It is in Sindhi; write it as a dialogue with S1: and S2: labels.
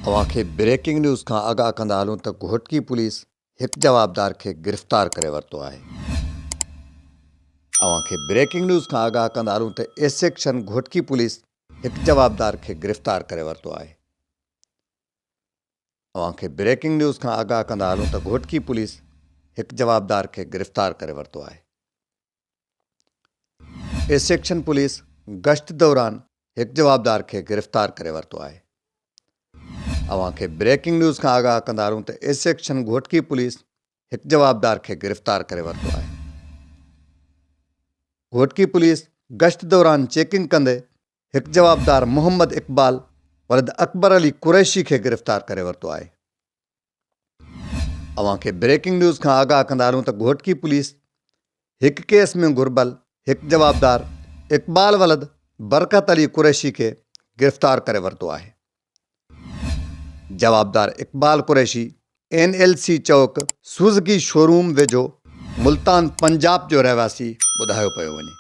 S1: اوهان کي بريڪنگ نيوز کان آگاهه ڪندا هلون ته گهوٽڪي پوليس هڪ جوابدار کي گرفتار ڪري ورتو آهي. اوهان کي بريڪنگ نيوز کان آگاهه ڪندا هلون ته اي سيڪشن گهوٽڪي پوليس هڪ جوابدار کي گرفتار ڪري ورتو آهي. اوهان کي بريڪنگ نيوز کان آگاهه ڪندا هلون ته گهوٽڪي پوليس هڪ جوابدار کي گرفتار ڪري ورتو آهي. اي سيڪشن پوليس گشت دوران هڪ جوابدار کي گرفتار ڪري ورتو آهي. اوهان کي بريڪنگ نيوز کان آگاهه ڪندا هلون ته اي سيڪشن گهوٽڪي پوليس هڪ جوابدار کي گرفتار ڪري ورتو آهي. گهوٽڪي پوليس گشت دوران چيڪنگ ڪندي هڪ جوابدار محمد اقبال ولد اڪبر علي قريشي کي گرفتار ڪري ورتو آهي. اوهان کي بريڪنگ نيوز کان آگاهه ڪندا هلون ته گهوٽڪي پوليس هڪ ڪيس ۾ گهربل هڪ جوابدار اقبال ولد برڪت علي قريشي کي گرفتار ڪري ورتو آهي. جوابدار Iqbal Qureshi N L C چوڪ سوزڪي شوروم ويجهو ملتان پنجاب جو رهواسي ٻڌايو پيو وڃي.